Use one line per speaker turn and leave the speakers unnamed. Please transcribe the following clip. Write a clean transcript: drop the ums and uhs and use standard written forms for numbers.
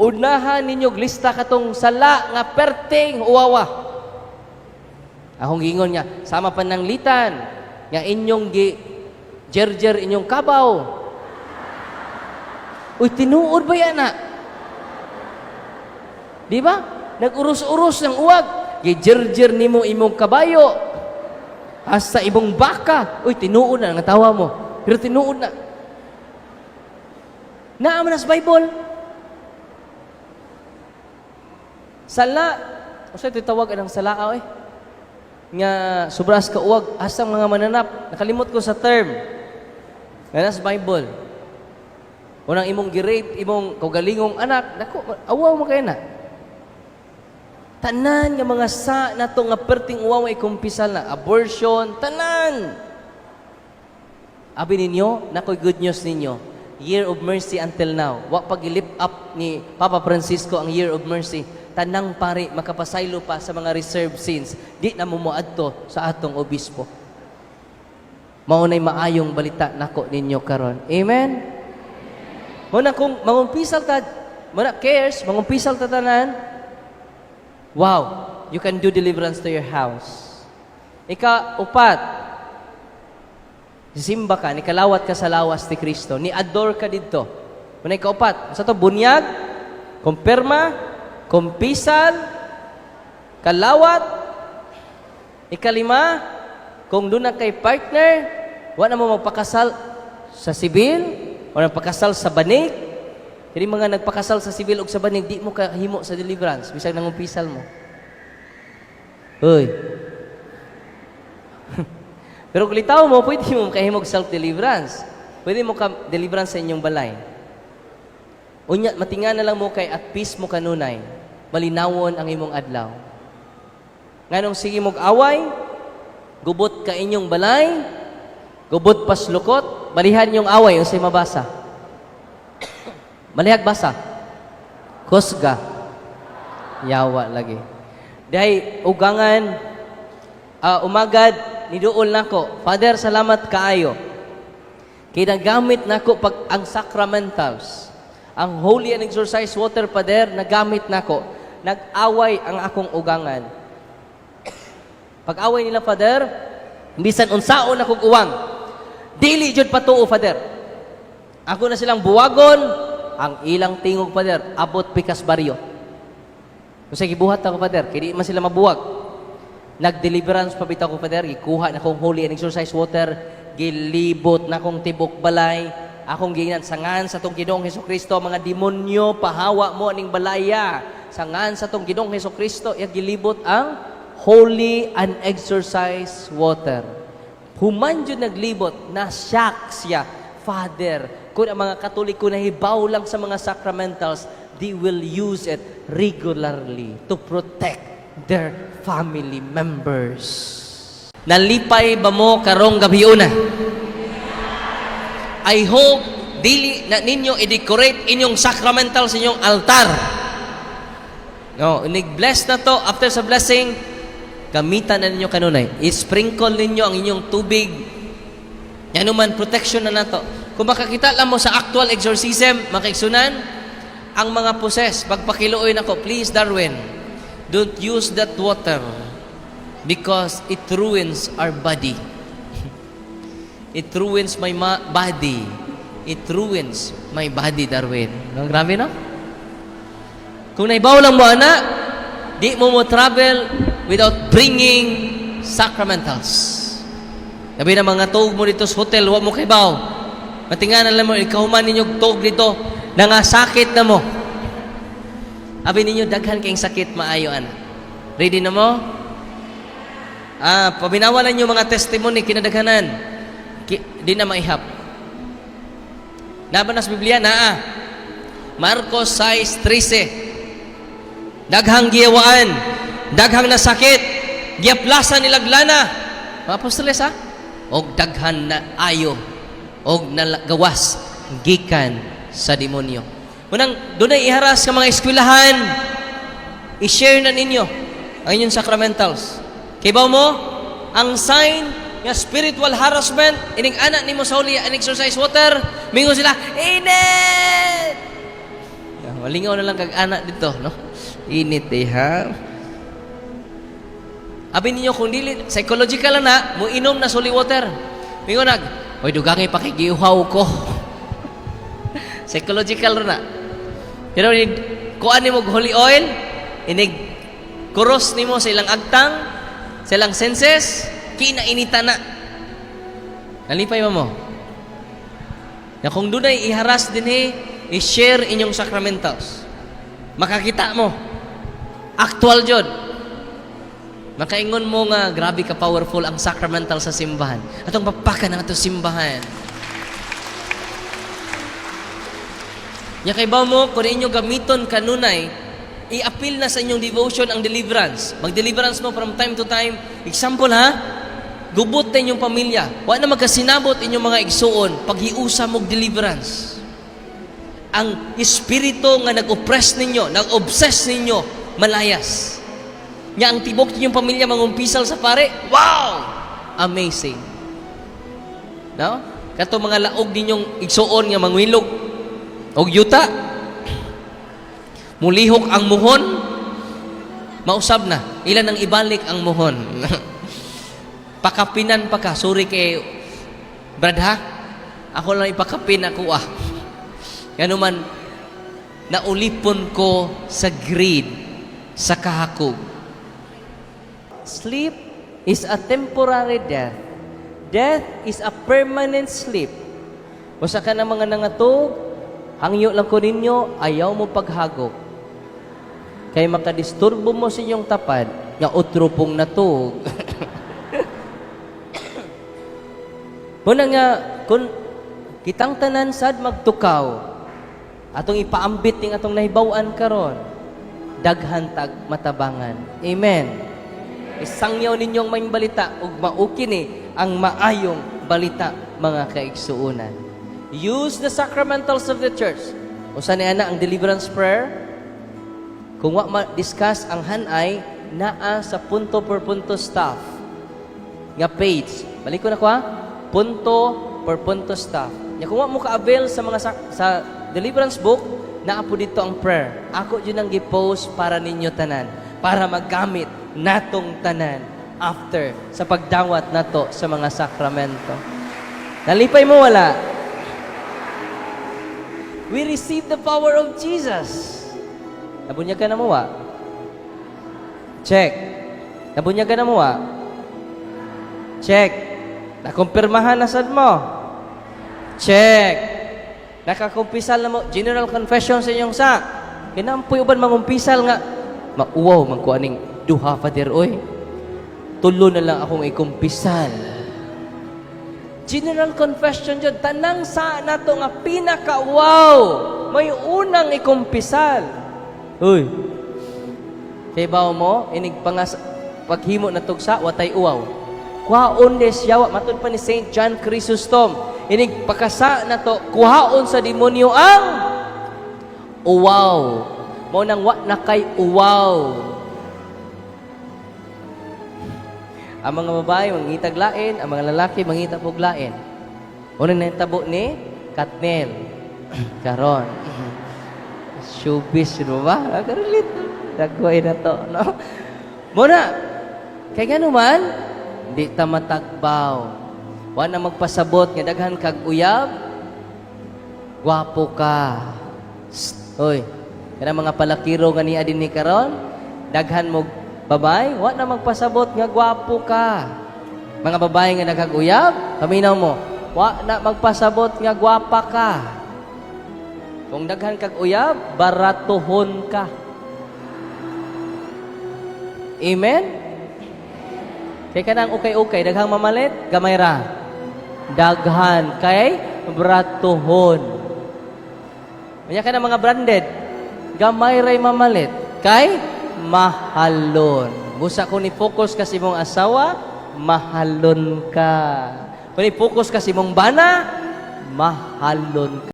Unahan ninyo lista katong sala nga perting uwawa. Akong giingon nga sama pananglitan nga inyong gi jerjer inyong kabaw. Uy, tinuod ba yan na? Di ba? Nag-urus-urus ng uwag. Gijerjer nimo imong kabayo. Hasta imong baka. Uy, tinuod na nga tawa mo. Pero tinuod na. Naa man sa Bible. Sala, usa tawag anang sala eh. Nga sobras ka uwag hasta mga mananap. Nakalimot ko sa term. Nga nasa Bible. Unang imong gi-rape, imong kaugalingong anak, dako, awaw mo kay na. Tanan nga mga sa nato nga perting uwaw ay kumpisal na abortion, tanan. Abi ninyo, nakoy good news ninyo. Year of Mercy until now. Wa pa gi-lift up ni Papa Francisco ang Year of Mercy. Tanang pari makapasaylo pa sa mga reserved sins. Di na mo moadto sa atong obispo. Mao nay maayong balita nako ninyo karon. Amen. Mao na kung mangumpisal ta, mao na cares, mangumpisal ta tanan. Wow, you can do deliverance to your house. Ika upat, simba ka, nikalawat ka sa lawas ni Kristo, ni adore ka didto. Muna ikaupat, sa to bunyag, kumpirma, kumpisal, kalawat. Ikalima, kung doon na kay partner, wa na mo magpakasal sa sibil, o nagpakasal sa banig. Kini mga nagpakasal sa sibil ug sa banig, di mo kahimo sa deliverance, bisag nangumpisal mo. Hoy. Pero kung litaw mo, pwede mo kahimog self-deliverance. Pwede mo ka deliverance sa inyong balay. Unya, matinga na lang mo kay at peace mo kanunay. Malinawon ang imong adlaw. Nganong sige mog away, gubot ka inyong balay, gubot paslukot, balihan yung away, unsay mabasa? Malihag basa. Kusga. Yawa lagi. Dahi ugangan umagad niduol nako. Father, salamat kaayo. Kay nagamit nako pag ang sacramentals. Ang holy and exorcised water, Father, nagamit nako. Nag-away ang akong ugangan. Pag-away nila, Father, bisan unsaon akong uwang. Dili jud patuo, Father. Ako na silang buwagon, ang ilang tingog, Father, abot pikas baryo. Kung sa gibuhat ako, Father, kay di man sila mabuwag. Nag-deliverance pa bitaw ko, Father, gikuha na kong holy and exorcised water, gilibot na kong tibok balay, akong giingnan sa ngan sa tong Ginoong Hesus Kristo, mga demonyo, pahawa mo aning balaya. Sa ngan sa tong Ginoong Hesus Kristo, iya gilibot ang holy and exorcised water. Human jud naglibot, na-shock siya. Father, kung ang mga Katoliko nahibaw lang sa mga sacramentals, they will use it regularly to protect their family members. Nalipay ba mo karong gabi una? I hope dili na ninyo i-decorate inyong sacramental sa inyong altar. No, inig-bless na to. After sa blessing, gamitan na ninyo kanunay. I-sprinkle ninyo ang inyong tubig. Yan man, protection na nato. Kung makakita lang mo sa actual exorcism, makaigsunan, ang mga possess, pagpakiluoy nako, please Darwin, don't use that water because it ruins our body. It ruins my body. It ruins my body, Darwin. No, grabe, no? Kung naibaw lang mo, ana, di mo mo travel without bringing sacramentals. Labi na mga tuog mo dito sa hotel, wa mo kaibaw. Matinganan lang mo, ikaw man ninyo tuog dito, nangasakit na mo. Abi ninyo, daghan kayong sakit maayo, ana. Ready na mo? Ah, paminawalan niyo mga testimony, kinadaghanan. Di na maihap. Naa ba na sa Biblia? Naa. Marcos 6:13. Daghang giyawaan, daghang nasakit, giaplasan nilag lana. Mga apostoles ha? Og daghan na ayo, og nagawas gikan sa demonyo. Unang, dunay iharas ka mga eskwelahan, i-share na ninyo ang inyong sacramentals. Kibaw mo, ang sign nga spiritual harassment, ining anak nimo sa holy and exorcised water, mingon sila, "Init!" Malingaw na lang kag ana dito, no? Init eh, ha? Abi ninyo kung dili psychological na, mo inom na holy water. Mingon nag, "Oy, dugangi pakigiuhaw ko." Psychological na. Pero inig kuan nimo og holy oil, inig kuros nimo sa ilang agtang, sa ilang senses, kinainita na. Nalipay ba mo? Na kung dunay iharas dinhi, i-share inyong sacramentals. Makakita mo. Actual jud. Makaingon mo nga grabe ka powerful ang sacramental sa simbahan. Atong papakan ang atong simbahan. Nya kay mo kung inyo gamiton kanunay, i-appeal na sa inyong devotion ang deliverance. Mag-deliverance mo from time to time. Example ha, gubot na inyong pamilya. Wa na magkasinabot inyong mga igsuon, paghiusa mog deliverance. Ang espiritu nga nag-oppress ninyo, nag-obsess ninyo, malayas. Nya ang tibok ninyong pamilya mangumpisal sa pare, wow! Amazing. No? Kato mga laog ninyong igsuon nga mangwilog og yuta, mulihok ang muhon, mausab na. Ilan ang ibalik ang muhon. Pakapinan pa ka. Sorry kay Brad ha. Ako lang ipakapin ako ah. Ngano man, naulipon ko sa greed, sa kahakog. Sleep is a temporary death. Death is a permanent sleep. Usa ka na mga nangatog, hangyo lang ko ninyo, ayaw mo paghagok. Kay makadisturbo mo sa inyong tapad, nga otro pong natug. Muna nga, kung kitang tanan sad magtukaw, atong ipaambit ning atong nahibaw-an karon, daghan tag matabangan. Amen. Isangyaw ninyong maayong balita ug mao kini ang maayong balita, mga kaigsuonan. Use the sacramentals of the church. Usa ni ana ang deliverance prayer. Kung wa ma-discuss ang hanay, naa sa punto per punto staff nga page. Balik ko na ko ha. Punto per punto staff. Ya kung wa mo ka-avail sa mga sa deliverance book, naa po dito ang prayer. Ako jud ang gi-post para ninyo tanan, para magamit natong tanan after sa pagdawat nato sa mga sakramento. Nalipay mo wala? We receive the power of Jesus. Nabunyag ka na mo wa? Check. Nabunyag ka na mo wa? Check. Nakumpirmahan na sad mo? Check. Nakakumpisal na mo? General confession sa inyong sa. Kinampuy uban mangumpisal nga mauwaw man ko aning duha, Father, oy. Tulo na lang akong ikumpisal. General confession jud, tanang sa nato nga pinaka wow, may unang ikumpisal. Uy. Kay bawo mo inig pangas paghimo na tugsa watay uwaw. Kuhaon des yawa matud pa ni Saint John Chrysostom. Inig pakasa na to, kuhaon sa demonyo ang uwaw. Mao nang wa na kay uwaw. Ang mga babae mangitag lain, ang mga lalaki mangita pog lain. Unang nahitabo ni Katnel. Karon. Showbiz, di ba? Karelate. Dagway na to, no? Muna, kay ngano man, di ta matagbaw. Wa na magpasabot nga daghan kag uyab, gwapo ka. Sst, oy, kana mga palakiro nga niya din ni karon, daghan mo babay, wa na magpasabot nga gwapo ka. Mga babae nga daghang uyab, paminaw mo, wa na magpasabot nga gwapa ka. Kung daghan kag uyab, baratuhon ka. Amen? Kay kanang ukay-ukay, daghang mamalit, gamay ra. Daghan kay bratuhon. Kanya ka na mga branded, gamay ray mamalit, kay mahalon. Busa kung ni-focus ka sa imong asawa, mahalon ka. Kung ni-focus ka sa imong bana, mahalon ka.